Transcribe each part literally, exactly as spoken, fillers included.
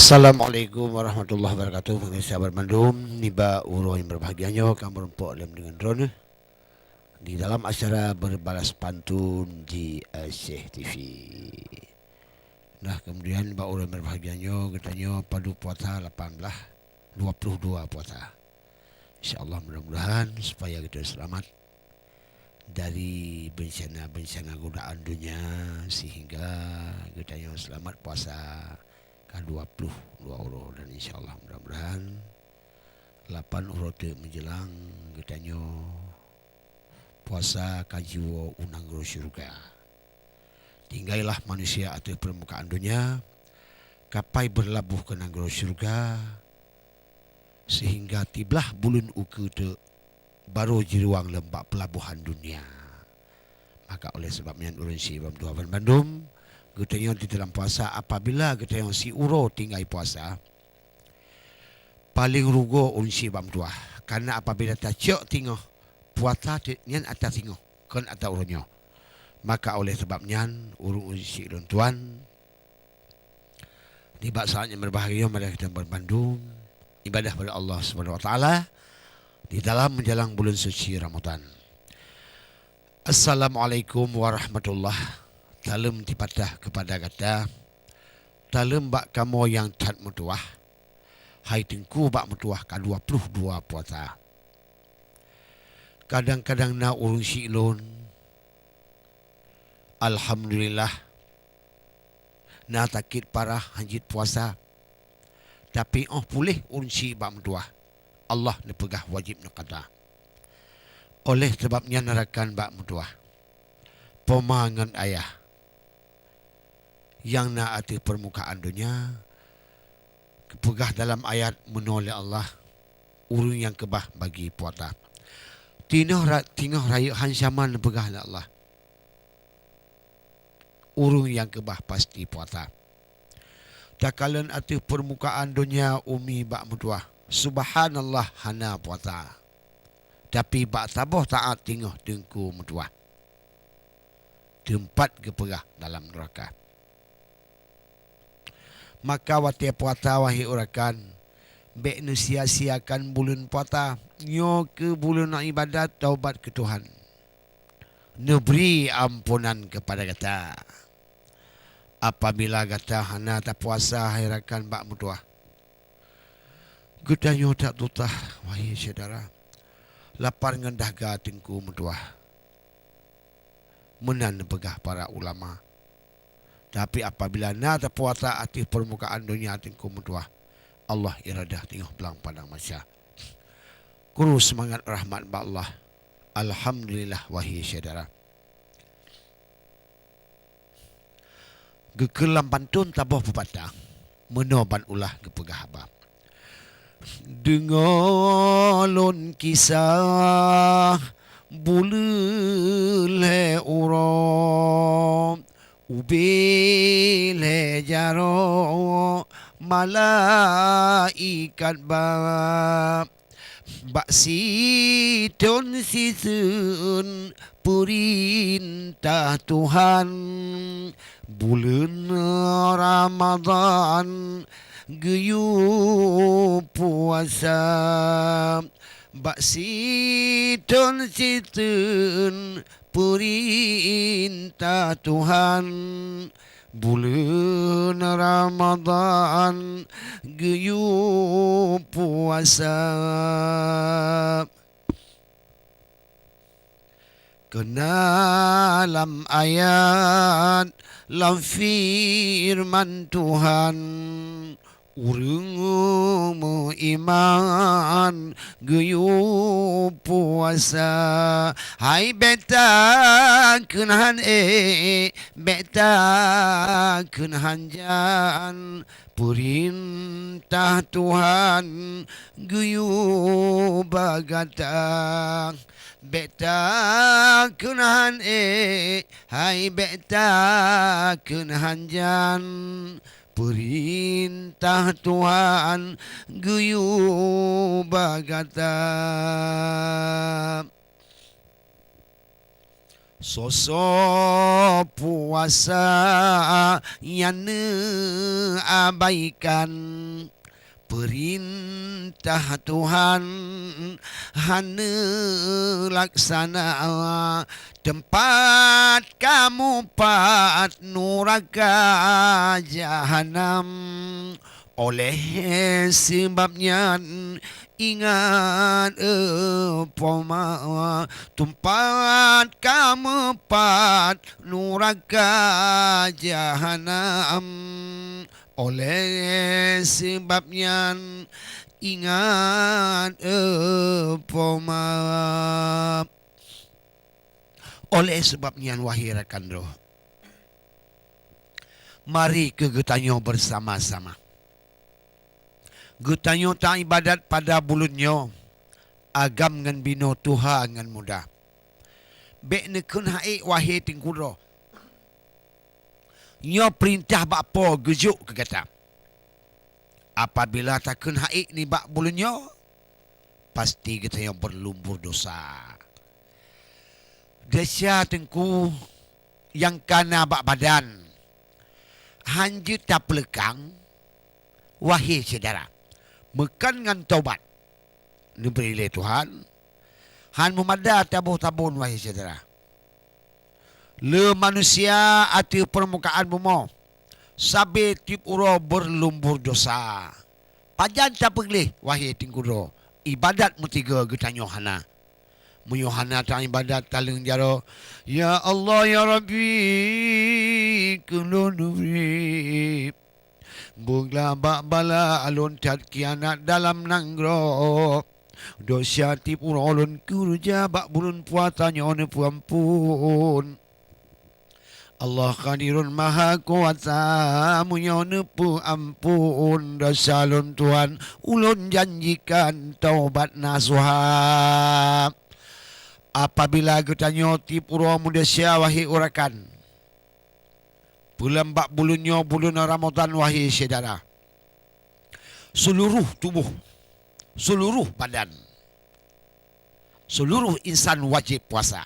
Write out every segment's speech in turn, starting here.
Assalamualaikum warahmatullahi wabarakatuh. Pemirsa bandum, nibak uroe nyang berbahagia nyoe ka meurumpok lom deungon droeneuh di dalam acara Berbalas Pantun di Aceh T V. Nah, kemudian bak uroe nyang berbahagia nyoe, geutanyoe padub puasa lapan belas, dua puluh dua puasa. Insya Allah, mudah-mudahan supaya kita selamat dari bencana-bencana godaan dunia, sehingga geutanyoe selamat puasa ka dua puluh dua uroe, dan insya Allah mudah-mudahan lapan uroe teuk menjelang geutanyoe puasa ka jiwoe u nanggroe syeuruga. Tinggailah manusia ateueh permukaan dunia, kapai beurlaboh keu nanggroe syeuruga, sehingga tiblah buleuen ukeue teuk barô jiruwang lom bak peulabohan dunia. Maka oleh sabab nyan, ureuëng syik bandum, geutanyoe di dalam puasa, apabila geutanyoe siuroe tinggai puasa, paleng rugoe ureuëng syik bandum. Karena apabila tacok singoh, puasa teuk nyan ata singoh, kon ata uroe nyoe. Maka oleh sabab nyan, ureuëng syik lôn tuan, nibak saát nyang berbahagia, mari kita bandum ibadah pada Allah Subhanahu Wa Taala di dalam menjelang bulan suci Ramadan. Assalamualaikum warahmatullah. Saleuem seujahteura kepada gata. Saleuem bak kamoe nyang that meutuwah. Hai Teungku, bak meutuwah ka dua puluh dua puasa. Kadang-kadang na ureuëng syik lôn, alhamdulillah, na sakét parah hana jeuet puasa. Tapi óh puléh ureuëng syik bak meutuwah, Allah neupeugah wajéb neuqada. Oleh sabab nyan, rakan bak meutuwah, poma ngon ayah nyang na ateueh permukaan dunia, geupeugah dalam ayat meunoe lé Allah, ureuëng nyang keubah bagi puasa. Singoh ra-, singoh rayeuk han sama neupeugah lé Allah, ureuëng nyang keubah pasti puasa. Takalon ateueh permukaan dunia umi bak meutuwah, subhanallah, hana puasa. Tapi bak saboh saát singoh Teungku meutuwah, teumpat geupeugah dalam neuraka. Maka watée puasa, wahé rakan, bék neusia-siakan buleuen puasa. Nyoe keuh buleuen ibadat taubat keu Tuhan, neubri amponan keupada gata. Apabila gata hana tapuasa, hai rakan bak meutuwah, geutanyoe that tutah, wahé syedara, lapar ngon dahaga Teungku meutuwah. Meunan neupeugah para ulama. Tapi apabila na tapuasa ateueh permukaan dunia Teungku meutuwah, Allah iradah singoh blang padang mahsyar. Kru seumangat rahmat bak Allah. Alhamdulillah, wahé syedara. Geukheun lam pantôn saboh peupatah, meunoe ban ulah geupeugah haba. Deungoe lôn kisah buleuen lhée uroe, ubé lhée jaroe malaikat ba. Bak sithon siseun peurintah Tuhan, buleuen Ramadhan geuyue puasa. Bak sithon siseun peurintah Tuhan, buleuen Ramadhan geuyue puasa. Keunan lam ayat, lam feureuman Tuhan, ureuëng meuiman geuyue puasa. Hai bék takheun han ék, bék takheun han jan, peurintah Tuhan geuyue bak gata. Bék takheun han ék, hai bék takheun han jan, peurintah Tuhan geuyue bak gata. Soe-soe pu- puasa nyan neuabaikan. Peurintah Tuhan hana laksana, teumpat kamu pat nuraka jahanam. Oleh seubab nyan, ingat, eh, poma, teumpat kamu pat nuraka jahanam. Oleh seubab nyan, ingat, eh, poma. Oleh seubab nyan, wahai rakan droe, mari keu geutanyoe beusama-sama. Geutanyoe taibadat pada buleuen nyoe, agam ngon binoe, tuha ngon muda. Bék neukheun ha'ék, wahé Teungku droe. Nyoe peurintah bak Po geujok keu gata. Apabila takheun ha'ék nibak buleuen nyoe, pasti geutanyoe beurlumbur dosa. Desya Teungku nyang ka na bak badan, hán jeuet tapeuleukhang, wahé syedara, meukan ngon taubat neubri lé Tuhan, hán meumada taboh tabon, wahé syedara. Le manusia ateueh peurmukaan bumoe, sabe tieb uroe beurlumbur dosa. Pajan tapeugleh, wahé Teungku droe, ibadat meutige geutanyoe hana? Meunyoe hana taibadat, taleueng jaroe, "Ya Allah, ya Rabbi, keu lôn neubri." Beuglah bak bala lôn that khianat dalam nanggroe. Desya tieb uroe lôn keureuja bak buleuen puasa nyoe neupeuamphon. Allah Qadirun Maha Kuasa, meunyoe neupeuamphon desya lôn Tuhan, ulôn janjikan taubat nasuha. Apabila geutanyoe tieb uroe meudesya, wahé rakan, Pulan bak buleuen nyoe, buleuen Ramadhan, wahé syedara. Seuluruh tuboh, seuluruh badan, seuluruh insan wajéb puasa.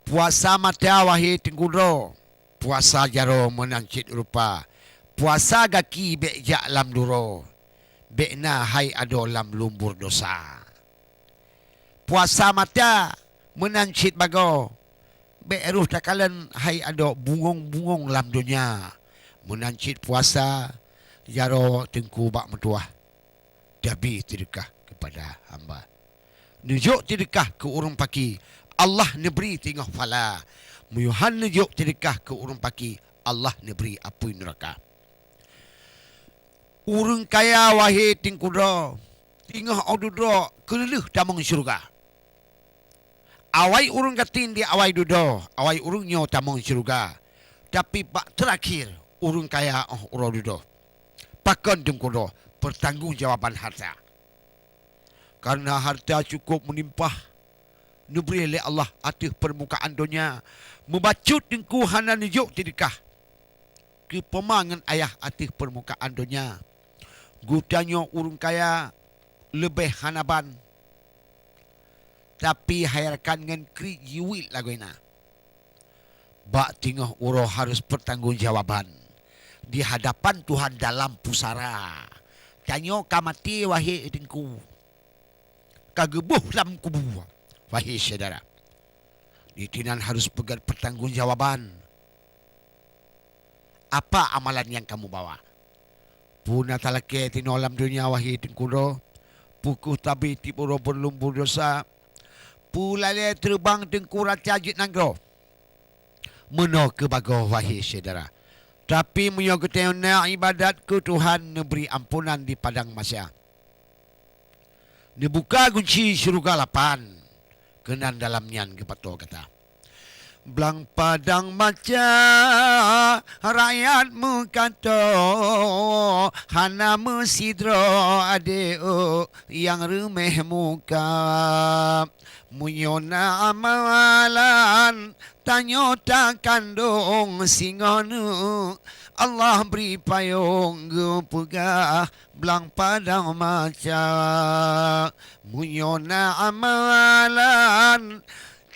Puasa mata, wahé Teungku droe, puasa jaroe meunan cit rupa, puasa gaki bék jak lam duroe, bék na hai adoe lam lumbur dosa. Puasa mata meunan cit bagoe, bék rôh takalon hai adoe bungong-bungong lam donya. Meunan cit puasa jaroe Teungku bak meutuwah, tabi seudeukah keupada hamba. Neujok seudeukah keu ureuëng paki, Allah neubri teungoh phala. Meunyoe hán neujok seudeukah keu ureuëng paki, Allah neubri apui neuraka. Ureuëng kaya, wahé Teungku droe, teungoh 'oh dudoe keuneulheueh tamong syeuruga. Awai ureuëng gasien di awai dudoe, awai ureuëng nyoe tamong syeuruga. Tapi bak teurakhir, ureuëng kaya 'oh uroe dudoe. Pakon Teungku droe? Peutanggong jawaban harta. Kareuna harta cukôp meulimpah neubri lé Allah ateueh peurmukaan donya, meubacut Teungku hana neujok seudeukah keu poma ngon ayah ateueh peurmukaan donya. Geutanyoe ureuëng kaya leubeh hana ban, tapi hai rakan ngon kriet jiwiet lagoena. Bak teungoh uroe harôh peutanggong jawaban di hadapan Tuhan dalam pusara. Tanyoe ka maté, wahé Teungku, ka geuboh lam kubu, wahé syedara. Ditinan harôh peugét peutanggong jawaban. Apa amalan nyang kamoe bawa? Peue na talakée tinoe lam donya, wahé Teungku droe? Peue kheueh tabi tieb uroe beurlumbur dosa? Peue lalée teureubang Teungku raca jeuet nanggroe? Meunoe keuh bagoe, wahé syedara. Tapi meunyoe geutanyoe na iébadat keu Tuhan, neubri amponan di padang mahsyar. Neubuka gunci syeuruga lapan, keunan dalam nyan geupato gata. Blang padang mahsyar rakyat meukato, hana meusidroe adeuek nyang reumeh muka. Meunyoe na amalan tanyoe takandong singoh neuk, Allah bri payong geupeugah blang padang mahsyar. Meunyoe na amalan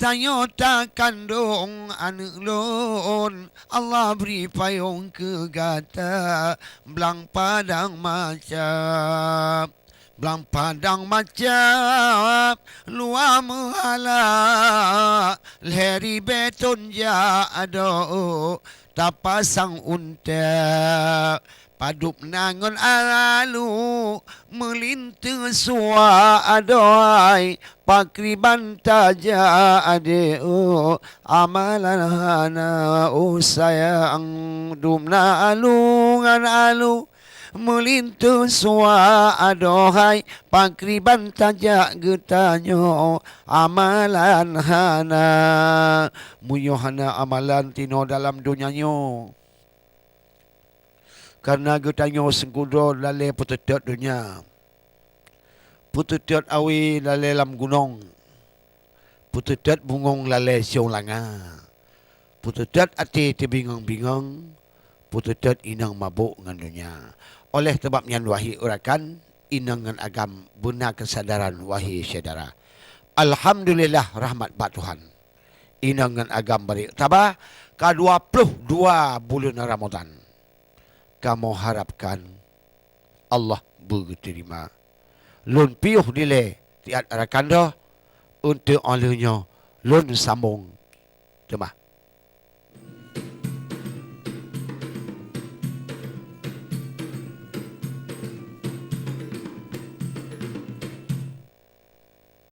Tanyoe takandong aneuëk lôn, Allah bri payong keu gata, blang padang macam. Blang padang macam luwa meuhala, lhèe ribèe thon jak adoe tapasang unta. Padub na ngon alu meulinteue suwa adoe, pakriban tajak adoe, amalan hana, oh sayang. Dum na alu ngon alu meulinteue suwa adoe, pakriban tajak geutanyoe, amalan hana. Meunyoe hana amalan tinoe dalam donya nyoe, kareuna geutanyoe seungku droe lalè peuteutot donya, peuteutot awe lalè lam gunong, peuteutot bungong lalè siong langa, peuteutot até teubingong-bingong, peuteutot inong mabök ngon donya. Oleh sabab nyan, wahé rakan, inong ngon agam beuna keusadaran, wahé syedara. Alhamdulillah, rahmat bak Tuhan. Inong ngon agam barek taba ka dua ploh dua buleuen Ramadhan. Kamoe harapkan Allah beugeuteurimong. Lôn piôh dilèe siat rakan droe, eunteuk óh lheueh nyoe lôn sambông teuma.